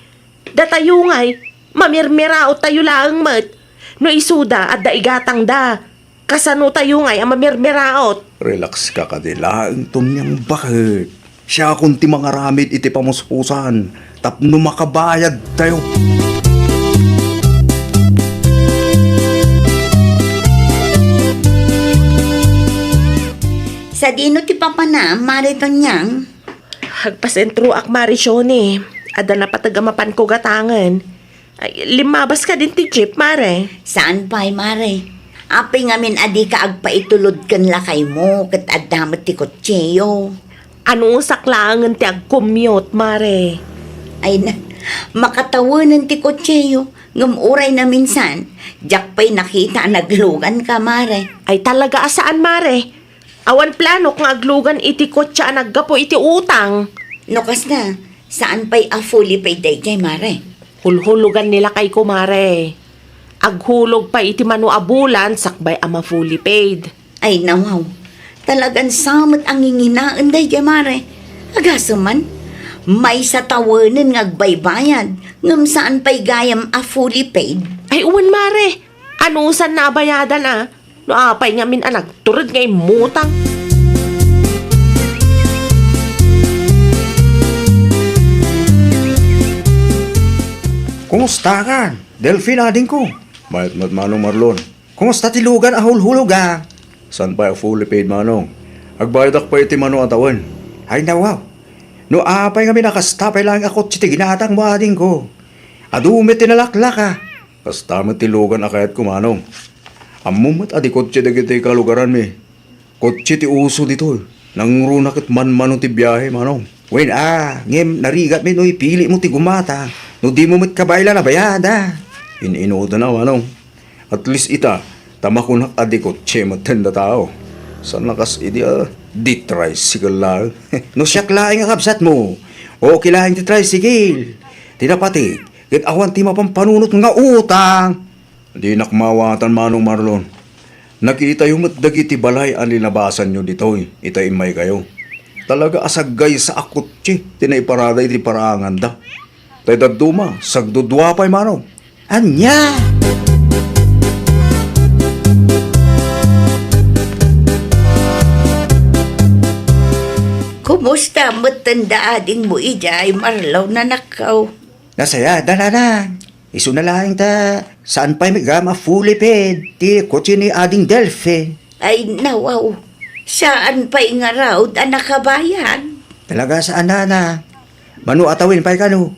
Datayo ngay, mamirmiraot tayo laeng met. No isuda, adda igatangda. Kasano tayo ngay a mamirmiraot? Relax ka kadi laeng, Tonyang, baket. Siakon ti mangaramid iti pamuspusan tapno makabayad tayo. Sadino ti papana, Mare Tonyang? Agpasentroak, Mare Shoni. Adda napateg a mapanko gatangen. Ay, limmabas kadin ti jeep, Mare? Saan pay, Mare? Apay ngamin a dika agpaitulod ken lakaymo ket adda met ti kotseyo? Anusak laengen ti agcommute, Mare. Ay na, makatawenen ti kotseyo, ngem uray naminsan, diak pay nakita a nagluganka, Mare. Ay talaga a saan, Mare. Awan planok nga aglugan iti kotse a naggapu iti utang. No kasta, saan pay a fully paid daydiay, Mare? Hulhulogan ni lakayko, Mare. Aghulog pay iti mano a bulan sakbay a ma-fully paid. Ay, nawaw. Talagan sa met a nginginaen daydiay, Mare. Agasem man, maysa tawenen nga agbaybayad, ngem saan pay gayam a fully paid. Ay, wen, Mare. Anusanna a bayadan a? No apay ngamin a nagtured nga immutang? Kumusta kan, Delfin, adingko? Mayat met, Manong Marlon. Kumusta ti lugan a hulhuloga? Saan pay a fully paid, Manong? Agbayadak pay iti mano a tawen. Ay, nawaw. No apay ngamin a kasta pay laeng a kotse ti ginatangmo, adingko. Adu met ti nalaklaka. Kasta met ti lugan a kayatko, Manong. Ammom met a di kotse dagiti kalugaranmi. Kotse ti uso ditoy. Nangruna ket manmano ti biahe, Manong. Wen a, ngem narigatmi no ipilimo ti gumata, no dimo met kabaelan a bayada. In-inuda na, Manong. At least ita, ta makunak a di kotse metten da tao. Saan a kas idi a di tricycle laeng. No siak laeng a kabsatmo, okay laeng ti tricycle. Ti napateg, ket awan ti mapanpanunot nga utang. Dinak maawatan, Manong Marlon. Nakitayo met dagiti balay a linabasanyo ditoy ita immaykayo. Talaga a saggaysa a kotse ti naiparada iti paraanganda. Tay dadduma, sagdudua pay, Manong. Ania? Kumusta metten da adingmo idiay, Marlon, anakko? Nasayaat, nanang. Isuna laeng ta saan pay met gayam a fully paid ti kotse ni Ading Delfin. Ay, nawaw. Saan pay ngarud a nakabayad? Talaga saan, nanang. Mano a tawen pay kano?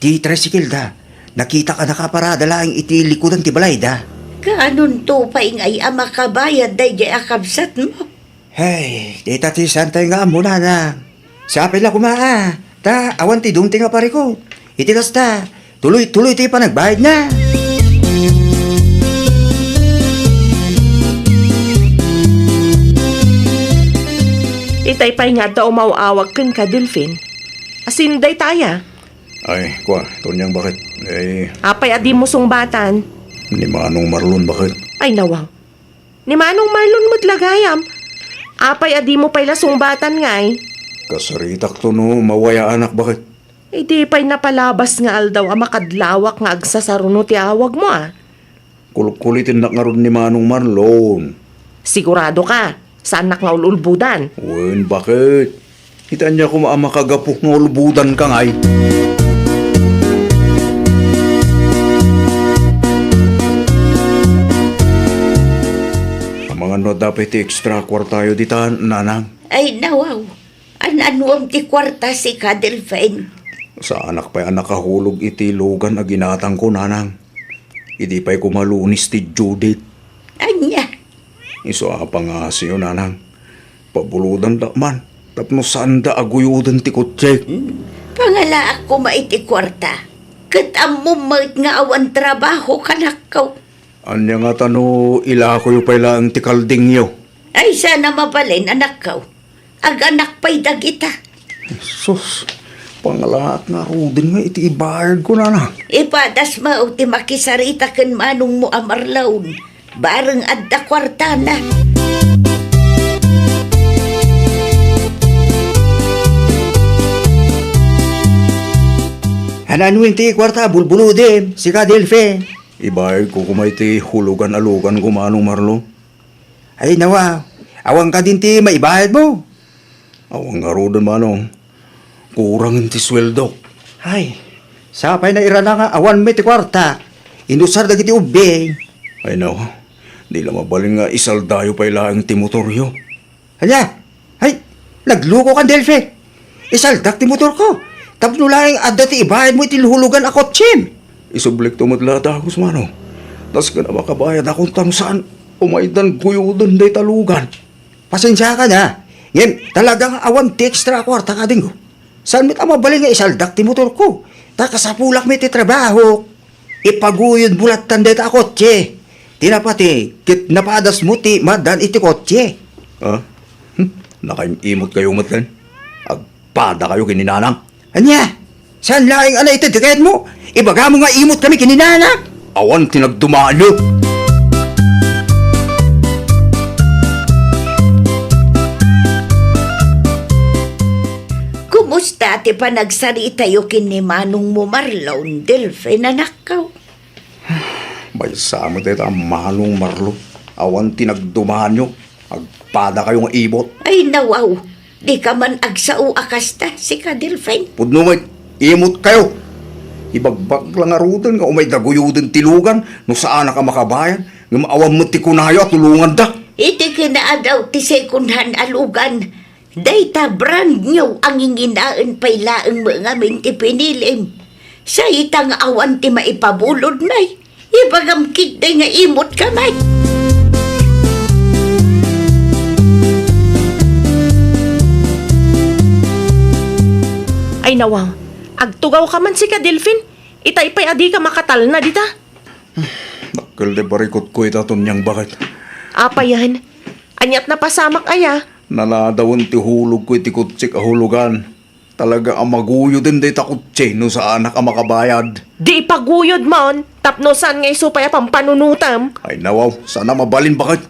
Ti tricycle da. Nakitak a nakaparada laeng iti likudan ti balay da. Kaanonto pay ngay a makabayad daydiay a kabsatmo? Hey, dita ti santay nga ammo, nanang. Sapay la koma a, ta awan ti dumteng a parikut. Iti kasta, tuloy-tuloy ti panagbayadna. Itay pay nga adda umaw-awag kenka, Delfin. Asin dayta aya? Ay, kua, Tonyang, baket. Ay. Apay a dimo sungbatan? Ni Manong Marlon, baket. Ay, nawaw. Ni Manong Marlon met la gayam. Apay a dimo pay la sungbatan ngay? Kasaritakto no mawayaanak, baket. Idi pay napalabas nga aldaw a makadlawak nga agsasaruno ti awagmo a. Kulkulitennak ngarud ni Manong Marlon. Sigurado ka? Saannak nga ul-ulbodan? Wen, baket. Ita ania koma a makagapu nga ulbodanka ngay? Amangan no adda pay ti extra kuartayo dita, nanang? Ay, nawaw. An-anuem ti kuarta sika, Delfin? Saanak pay a nakahulog iti lugan a ginatangko, nanang. Idi pay koma Lunes ti due date. Ania? Isu a pangaasiyo, nanang. Pabulodandak man tapno saanda a guyoden ti kotse. Hmm. Pangalaak koma iti kuarta. Ket ammom met nga awan trabaho, kanakko. Ania ngata no ilakoyo pay laeng ti kaldingyo? Ay, saan a mabalin, anakko. Aganak pay dagita. Sus, pangalaak ngaruden nga iti ibayadko, nana. Ipadas mo ti makisarita ken manongmo a Marlon. Bareng adda kuartana. Haan-anuem ti kuarta a bulbulodem, sika Delfin? Ibayadko koma iti hulugan a luganko, Manong Marlon. Ay, nawa, awan kadin ti maibayadmo? Awan ngaruden, Manong. Kurangen ti sueldo. Ay, sapay nairana nga awan met ti kuarta. Inusar dagiti ubbing. Ay, nawa, di la mabalin nga isaldayo pay laeng ti motoryo. Ania? Ay, naglukokan, Delfin. Isaldak ti motorko. Tapno laeng adda ti ibayadmo iti hulugan a kotsem. Isublikto met la dagus, Manong. Tasken a makabayadakon ta no saan, umaydan guyoden dayta lugan. Pasensiakan, ha. Ngem talaga nga awan ti extra a kuarta kadinko. Saan met a mabalin nga isaldak ti motorko. Ta kasapulak met ti trabahok. Ipaguyodmo lattan dayta a kotse. Ti napati, ket napadasmo ti maaddaan iti kotse. Ha? Hmm? Nakaim-imotkayo met ken? Agpadakayo ken ni Nanang. Ania? Saan laeng a naited ti kayatmo? Ibagamo nga imot kami ken ni Nanang. Awan ti nagdumayo. Kumusta ti panagsaritayo ken ni manongmo Marlon, Delfin, anakko? Maysa met dayta a Manong Marlon. Awan ti nagdumayo. Agpadakayo nga imot. Ay, nawaw. Dika man agsao a kasta, sika, Delfin. Pudno met, imotkayo. Ibagbag la ngaruden nga umayda guyoden ti lugan no saanak a makabayad, ngem awan met ti kunayo a tulonganda. Iti kinaadaw ti second hand a lugan, dayta brand new a nginginaen pay laeng met ngamin ti pinilim. Sayta nga awan ti maipabulod, nay. Ibagam ketdi nga imot ka, nay. Ay, nawaw. Agtugaw ka man, sika, Delfin. Itay pay a dika makatalna dita. Dakkel ti barikotko ita, Tonyang, baket. Apayen? Aniat napasamak aya? Naladawen ti hulogko iti kotsek a hulugan. Talaga a maguyoden dayta kotse no saanak a makabayad. Di ipaguyodmon, tapno saan nga isu pay a pampanunotem. Ay, nawaw, saan a mabalin, baket.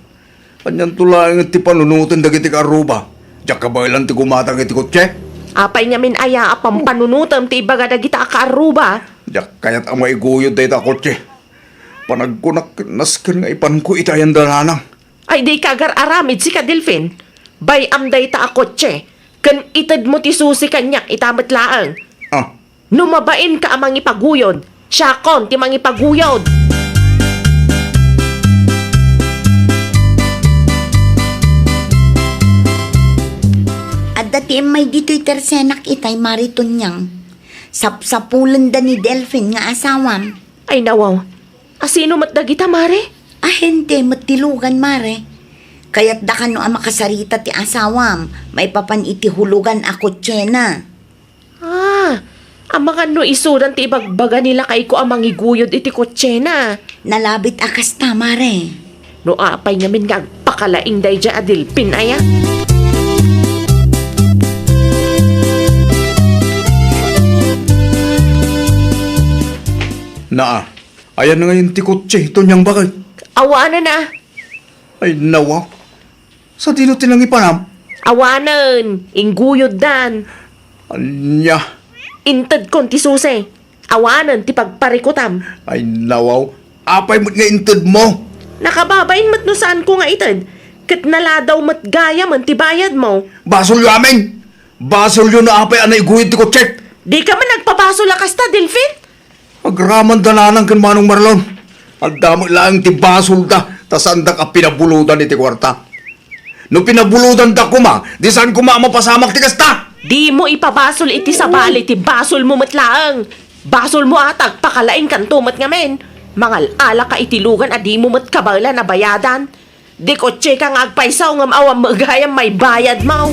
Anianto laeng ti panunoten dagiti kaarruba? Diak kabaelan ti gumatang iti kotse. Apay ngamin aya a pampanunotem ti ibaga dagita a kaarruba? Diak kayat a maiguyod dayta a kotse. Panagkunak ket nasken nga ipanko iti ayan da Nanang. Ay, dika agar-aramid, sika, Delfin. Bay-am dayta a kotse, ken itedmo ti susi kaniak ita met laeng. Ah. No mabainka a mangipaguyod, siakon ti mangipaguyod. Adda ti immay ditoy tersenak itay, Mari Tonyang. Sapsapulenda ni Delfin nga asawam. Ay, nawaw. A sino met dagita, Mare? A hente met ti lugan, Mare. Kayatda kano a makasarita ti asawam maipapan iti hulugan a kotsena. Ah, amangan no isudan ti ibagbaga ni lakayko a mangiguyod iti kotsena. Nalabit a kasta, Mare. No apay ngamin nga agpakalaing daydiay a Delfin aya? Naa, ayan ngayon ti kotse, Tonyang, baket? Awanen a. Ay, nawa. Sadino ti nangipanam? Awanen, ingguyoddan. Ania? Intedkon ti susi. Awanen ti pagparikutam. Ay, nawaw. Apay met nga intedmo? Nakababain met no saanko nga ited. Ket naladaw met gayamen ti bayadmo. Basolyo amin! Basolyo no apay a naiguyod ti kotsek! Dika man agpabasol a kasta, Delfin? Agraman da Nanang ken Manong Marlon. Adda met laeng ti basolda, ta saandak a pinabulodan iti kuarta. No pinabulodandak koma, di saan koma a mapasamak ti kasta. Dimo ipabasol iti sabali ti basolmo met laeng. Basolmo a ta agpakalaingkanto met ngamin. Mangal-alaka iti lugan a dimo met kabaelan a bayadan. Di kotseka nga agpayso ngem awan met gayam maibayadmo.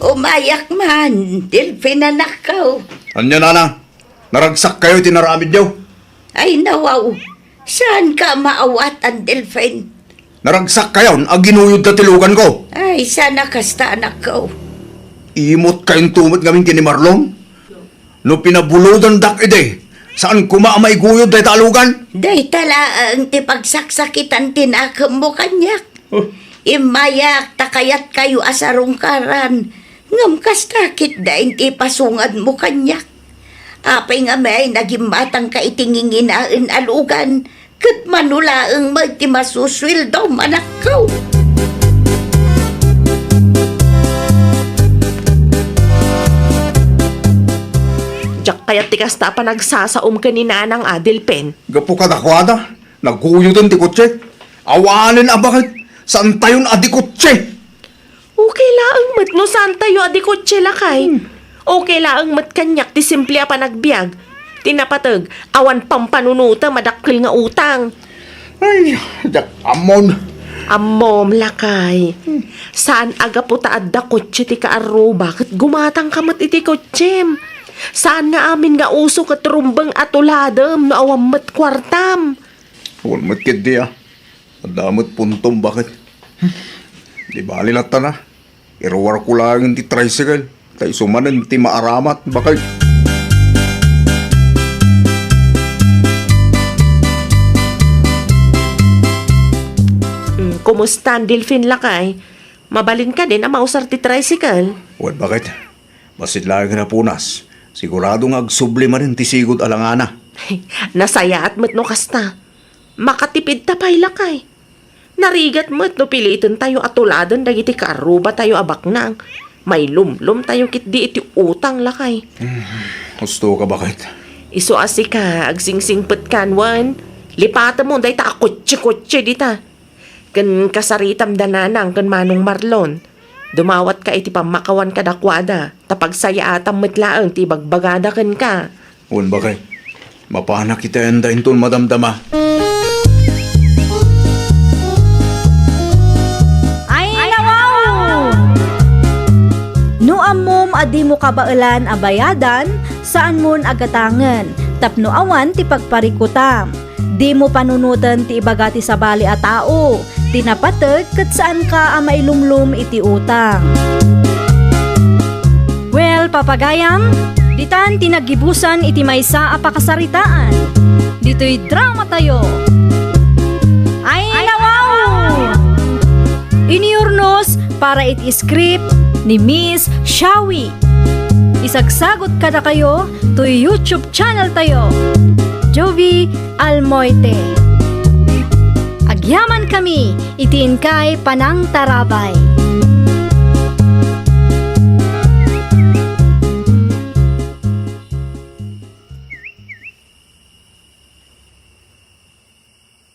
Umayak man, Delfin, anakko. Ania, nana? Naragsak kayo iti naramidyo? Ay, nawaw. Saan ka maawatan, Delfin? Naragsak kayon a ginuyod da ti lugan ko. Ay, sana kasta, anakko. Imot kayon tumot ngamin ken ni Marlon? No pinabulodandak idi, saan koma a maiguyod dayta a lugan? Dayta laeng ti pagsaksakitan ti nakemmo kaniak. Oh. Immayak ta kayatkayo a sarungkaran, ngem kasta ketdin ti pasungadmo kaniak. Apay ngamin a gimmatangka iti nginginaen a lugan, ket mano laeng met ti masusueldom, anakko. Diak kayat ti kasta a panagsasaom ken ni nanang a, Delfin. Gapu kadakuada, naguyoden ti kotse. Awanen a baket, saantayon a di kotse. Okay laeng met no saantayo a di kotse, lakay. Hmm. Okay laeng met kaniak ti simple a panagbiag. Ti napateg, awan pampanunotem a dakkel nga utang. Ay, diak ammon. Ammom, lakay. Hmm. Saan a gapu ta adda kotse ti kaarruba ket gumatangka met iti kotsem. Saan nga amin nga uso ket rumbeng a tuladem no awan met kuartam. Awan met ketdi a. Adda met puntom, baket. Di bali latta na. Iruarko laeng ti tricycle. Ta isu manen ti maaramat, baket. Mm, kumusta, Delfin, lakay? Mabalin kadin a mausar ti tricycle? Wen, baket. Bassit laeng a punas. Sigurado nga agsubli manen ti sigud a langana. Nasayaat met no kasta. Makatipidta pay, lakay. Narigat met no pilitentayo a tuladen dagiti kaarrubatayo a baknang. Mailumlomtayo ketdi iti utang, lakay. Hmm, husto ka, baket. Isu a sika, agsingsingpetkan, wen. Lipatemon dayta a kotse-kotse dita. Ken kasaritam da nanang ken Manong Marlon. Dumawatka iti pammakawan kadakuada, ta pagsayaatam met laeng ti ibagbagada kenka. Wen, baket. Mapanak iti ayanna inton madamdama. Ay, nawaw! No ammom a dimo kabaelan a bayadan, saanmon a gatangen tapno awan ti pagparikutam. Dimo panunoten ti ibaga ti sabali a tao. Ti napateg ket saanka a mailumlom iti utang. Well, papagayam, ditan ti naggibusan iti maysa a pakasaritaan. Ditoy dramatayo. Ay, nawaw! Iniurnos para iti script ni Miss Shawi. Isagsagot kadakayo toy YouTube channel tayo, Jovie Almoite. Agyaman kami iti inkay panangtarabay.